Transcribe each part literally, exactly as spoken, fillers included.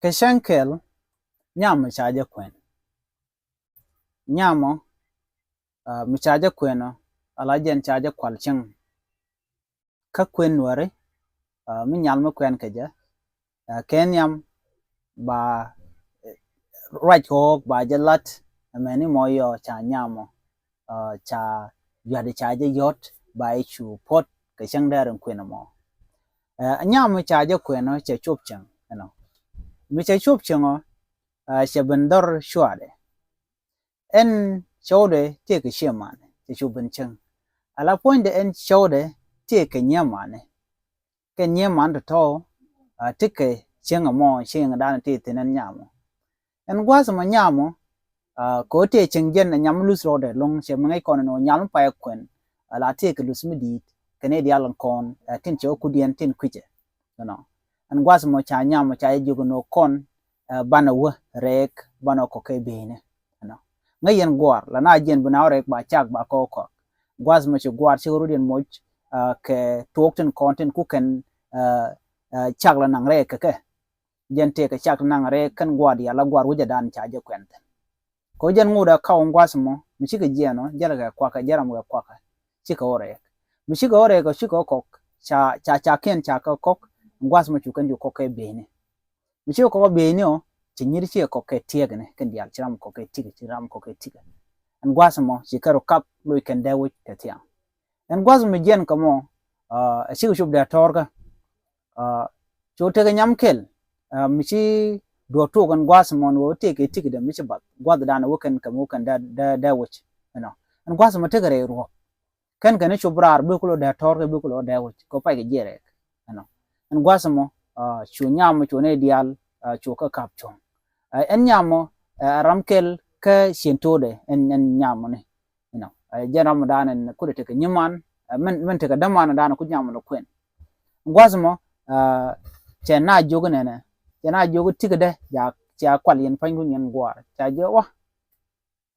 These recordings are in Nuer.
Kɛ cäŋ kɛl, nyam mi ca jɛ kuɛn. Nyamɔ, ah, mi ca jɛ kuɛn ɔ, ala jɛn ca jɛ kual cäŋ. Kä kuɛn Nuäri, ah, mi nyal mi kuɛn kɛ jɛ, ah, kɛ nhiam ba, eh, ruac kɔɔk ba jɛ lat, amäni mɔ yɔ ca nyamɔ, ah, ca yuat ca jɛ yɔt ba i̱ cu puɔt kɛ cäŋ dee rin kuɛn mɔ. Eh, nyam mi ca jɛ kuɛn ɔ cɛ cop cäŋ, you know. Mi cɛ cop cäŋ ɔ, ah, cɛ ben dhɔr cuaadɛ. Ɛn cɔwdɛ tëë kɛ ciɛ manɛ, cɛ cu ben cäŋ. Ala puɔ̱nydɛ ɛn cɔwdɛ tëë kɛ nyiɛ manɛ. Kɛ nyiɛ man tɔ̱tɔ̱, ah, tekɛ cäŋ ɛmɔ, cäŋ dan tëë thi̱n ɛn nyamɔ. Ɛn gua̱a̱th ɛmɔ nyamɔ, ah, kɛ ɣöö tëë cäŋ jɛn ɛ nyam luth rɔɔdɛ lo̱ŋ, cɛ mi ŋäc kɔn ɛn ɣöö nyal mi pay kuɛn, ala tëë kɛ luth mi di̱i̱t kɛ nɛy diaal kɔn, ah, tin cɛ wä kudiɛn tin kui̱cɛ. You know. Ɛn gua̱a̱th ɛmɔ ca nyamɔ ca jɛ jiök ɛn ɣöö kɔn, ah, banɛ wä rɛɛk, banɛ wä kɔk kɛ bieyni. You know. Ŋäc yɛn gua̱a̱r, la na jiɛn bi na wä rɛɛk ba cak ba kɔk kɔk. Gua̱a̱th ɛmɔ ci gua̱a̱r cikɛ rut yɛn moc, ah, kɛ thuɔɔk tin kɔn tin ku kɛn, ah, ah, cak la naŋ rɛɛk kɛ kɛ. Jɛn tëë kɛ cak ti naŋ rɛɛk kɛn gua̱a̱r diaal la gua̱a̱r wecɛ dan ca jɛ kuɛn thi̱n. Kɛ ɣöö jɛn ŋot ɛ kaw ɛn gua̱a̱th ɛmɔ, mi cikɛ jiɛɛn ɔ, jälɛ kɛ kuakä, jɛn ram kɛ kuakä, cikɛ ɣöö rɛɛk. Mi cikɛ ɣöö rɛɛk ɔ, cikɛ ɣöö kɔk, ca, ca, ca kiɛn ca kɛ kɔk, ɛn gua̱a̱th ɛmɔ cu kɛn cu kɔk kɛ bieyni. Mi cikɛ kɔk ɛ bieyni ɔ, ci nyir cikɛ kɔk kɛ tiɛɛkni, kɛn diaal ci ram kɔk kɛ ti̱kɛ, ci ram kɔk kɛ ti̱kɛ. Ɛn gua̱a̱th ɛmɔ, ci kɛn rɔ kap loc kɛn dee wec kɛ thiaŋ. Ɛn gua̱a̱th mi jiɛn kä mɔ, ah, ɛ cikɛ cop dee tɔ̱ɔ̱rkä. Ah, cu tekɛ nyam kɛl, ah, mi ci duɔ̱ɔ̱r tuɔɔk ɛn gua̱a̱th mɔ ɛn ɣöö tëë kɛ ti̱kdɛ mi ci bath. Gua̱a̱th dan ɛ wä kɛn kɛ mi wä kɛn dee, dee, dee wec, you know. Ɛn gua̱a̱th mɔ tekɛ rɛy ruɔ̱k. Kɛn kɛn cop raar bi kulɔ dee tɔ̱ɔ̱rkä bi kulɔ dee wec. Kɛ pay kɛ jiɛn rɛɛk, you know. Ɛn gua̱a̱th mɔ, ah, cu nyam cu nɛy diaal, ah, cu kɛ kap cuɔ̱ŋ. Ah, ɛn nyamɔ, ah, ram kɛl kä ciɛn to̱o̱dɛ ɛn, ɛn nyamɔ ni. You know, eh, jɛn ram dan ɛn kudɛ tekɛ nyiman, eh, mɛn, mɛn tekɛ däman dan ku nyam lɔ kuɛn. Gua̱th mɔ, eh, cɛ na jiök nɛnɛ, cɛ na jiök ti̱kdɛ, ja, ca kual yɛn pa̱nykun yɛn gua̱a̱r. Ca jiök wä,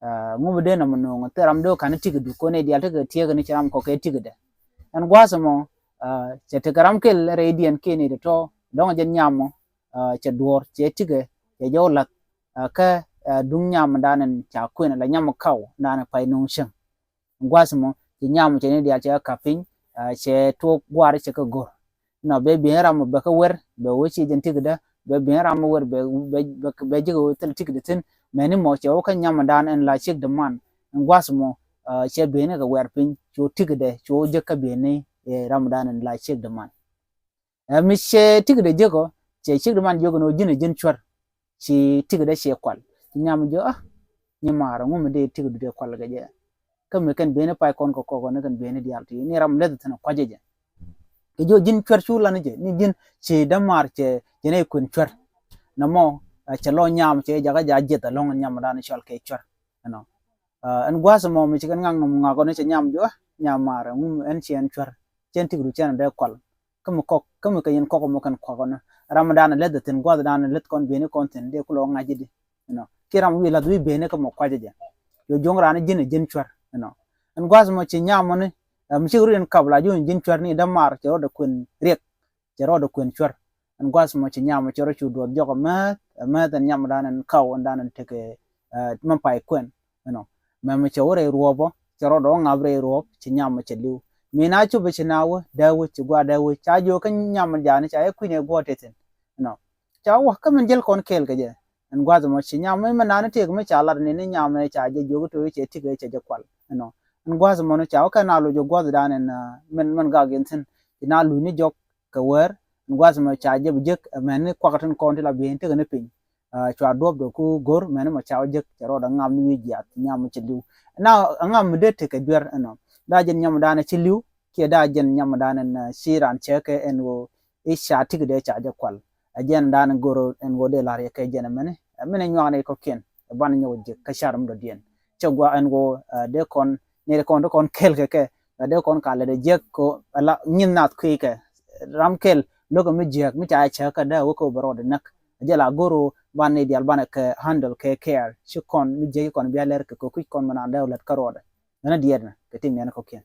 eh, ŋu bi dee nɔmɔ no̱o̱ŋ, thil ram dee ka̱n ti̱kdu, kɔn nɛy diaal tekɛ tiɛɛkni ci ram kɔk kɛ ti̱kdɛ. Ɛn gua̱th mɔ, eh, cɛ tekɛ ram kɛl rɛydiɛn kiɛ nɛy tɔ̱tɔ̱, dɔ̱ŋ jɛn nyamɔ, eh, cɛ duɔ̱ɔ̱r, cɛ ti̱kɛ, cɛ jɔw la̱th, ah, kä, ah, duŋ nyam dan in ca kuɛn la nyam kaw dan in pay nuŋ cäŋ. Gua̱th mɔ ci nyam cɛ ni diaal cɛ kap piny, ah, cɛ tuɔɔk gua̱a̱r cɛ kɛ go̱r. Nɔ bɛ bi̱i̱n ram bɛ kɛ wer bɛ wä ci jɛn ti̱kdä, bɛ bi̱i̱n ram wer bɛ, bɛ, bɛ, bɛ ji̱ kɛ wä thil ti̱kdä thi̱n. Mɛni mɔ cɛ wä kä nyam dan in la ciek däman. In gua̱th mɔ, ah, cɛ bi̱i̱n kɛ wer piny cu ti̱kdɛ cu jek kä bi̱i̱n ni, eh, ram dan in la ciek däman. Ɛ mi cɛ ti̱kdɛ jek ɔ, cɛ ciek däman jiök ni ɣöö ji̱n ɛ ji̱n cuɛr. Ci ti̱kdɛ cɛ kual. Ci nyam jiök, ah, nyimaar, ŋu mi dee ti̱kdu dee kual kɛ jɛ. Kä mi kɛn bieyni pay kɔn kɛ kɔk ni kɛn bieyni diaal ti ni ram leth thi̱n kuacä jɛ. Kɛ jiök ji̱n cuɛr cu lan jɛ ni ji̱n ci dämaar cɛ, cɛ nɛy kuën cuɛr. Nɔmɔ, ɛ, cɛ lɔ nyam cɛ jakä ja jiɛth ɛlɔ̱ŋ nyam dan cɔal kɛ cuɛr. Ɛnɔ. Ah, ɛn gua̱a̱th mɔ mi ci kɛn ŋa̱k nɔm ŋa̱k ɔ ni cɛ nyam jiök, ah, nyamaar, ŋu mi ɛn ci ɛn cuɛr. Cɛn ti̱kdu cɛn dee kual. Kä mi kɔk, kä mi kɛ yɛn kɔk mɔ kɛn kuak ɔ ni. Ram dan leth thi̱n gua̱a̱th dan leth kɔn bieyni kɔn thi̱n dee kulɔ ŋa̱c ji̱ di. You know. Kiɛ ram wi̱i̱ la̱th wi̱i̱ bieyni kä mɔ kuacä jɛ. Jiök ran ji̱n ɛ ji̱n cuɛr, you know. Ɛn gua̱a̱th mɔ ci nyam ɔ ni, ah, mi ci ri ɛn kap la ji̱ ji̱n cuɛr ni dämaar cɛ rɔɔdɛ kuën riɛk. Cɛ rɔɔdɛ kuën cuɛr. Ɛn gua̱a̱th mɔ ci nyam ɔ cɛ rɔ cu duɔth jɔk ɛ määth, ɛ määth ɛn nyam dan ɛn kaw ɛn dan ɛn tekɛ, eh, mɛ pay kuɛn. You know. Mɛmɛ cɛ wä rɛy ruɔ̱p ɔ, cɛ rɔɔdɛ wä ŋa̱p rɛy ruɔ̱p, ci nyam ɔ cɛ li̱w. Mi na cop ci na wä, dee wä, ci gua̱a̱r dee wä, ca jiök kä nyam ɔ jani, ca jɛ kui̱n ɛ guɔ̱ɔ̱r tëë thi̱n. You know. Ca wä, kä min jäl kɔn kɛɛl kɛ jɛ. Ɛn gua̱a̱th mɔ ci nyam ɔ, mɛ nani tëëk mi ca lat ni, ni nyam ɔ ca jɛ jiök to̱ cɛ ti̱kɛ cɛ jɛ kual. You know. Ɛn gua̱a̱th mɔ ni ca wä kɛn a loc ɔ gua̱a̱th dan ɛn, ah, min, min gak yɛn thi̱n. Ci na luc ni jɔk, kɛ wäär, ɛn gua̱a̱th mɔ ca jɛ bi jek, ɛ mɛni kuak tin kɔn ti la bieyni tekɛ ni piny. Ah, cua duɔ̱pdɛ ku go̱r, mɛni mɔ ca wä jek, cɛ rɔɔdɛ ŋam ni wi̱i̱ jiath, nyam mɔ cɛ li̱w. Na, ɛ ŋam mi dee tekɛ duer ɛnɔ. Daa jɛn nyam dan ci li̱w, kiɛ daa jɛn nyam dan ɛn, ah, ci ran cɛ kɛ ɛn ɣöö i̱ ca ti̱kdɛ ca jɛ kual. Ɛ jɛn dan go̱r ɛn ɣöö dee la̱r yɛ kɛ jɛn ɛmɛni. Ɛ mɛni nyuak ni kɔ̱kiɛn, ɛ banɛ nyɔk jek, kä car mi dɔ̱diɛn. Cɛ gua̱a̱ ɛn ɣöö, ah, dee kɔn, ni dee kɔn, dee kɔn kɛɛl kɛ kɛ, la dee kɔn ka lɛ dee jiɛk ko, ala nyin nath kui̱ kɛ. Ram kɛl, lo̱k mi jiɛk, mi ca cɛ kä dee wä kɛ wä bɛ rɔɔdɛ näk. Jɛ la go̱r ɔ, banɛ diaal banɛ kɛ handle kɛ care. Ci kɔn, mi jiɛk kɔn bia lɛr kɛ kɛ kui̱ kɔn mi naan dee wä lät kä rɔɔdɛ. Ɛn a diɛt na, kɛ ti miɛn kɔ̱kiɛn.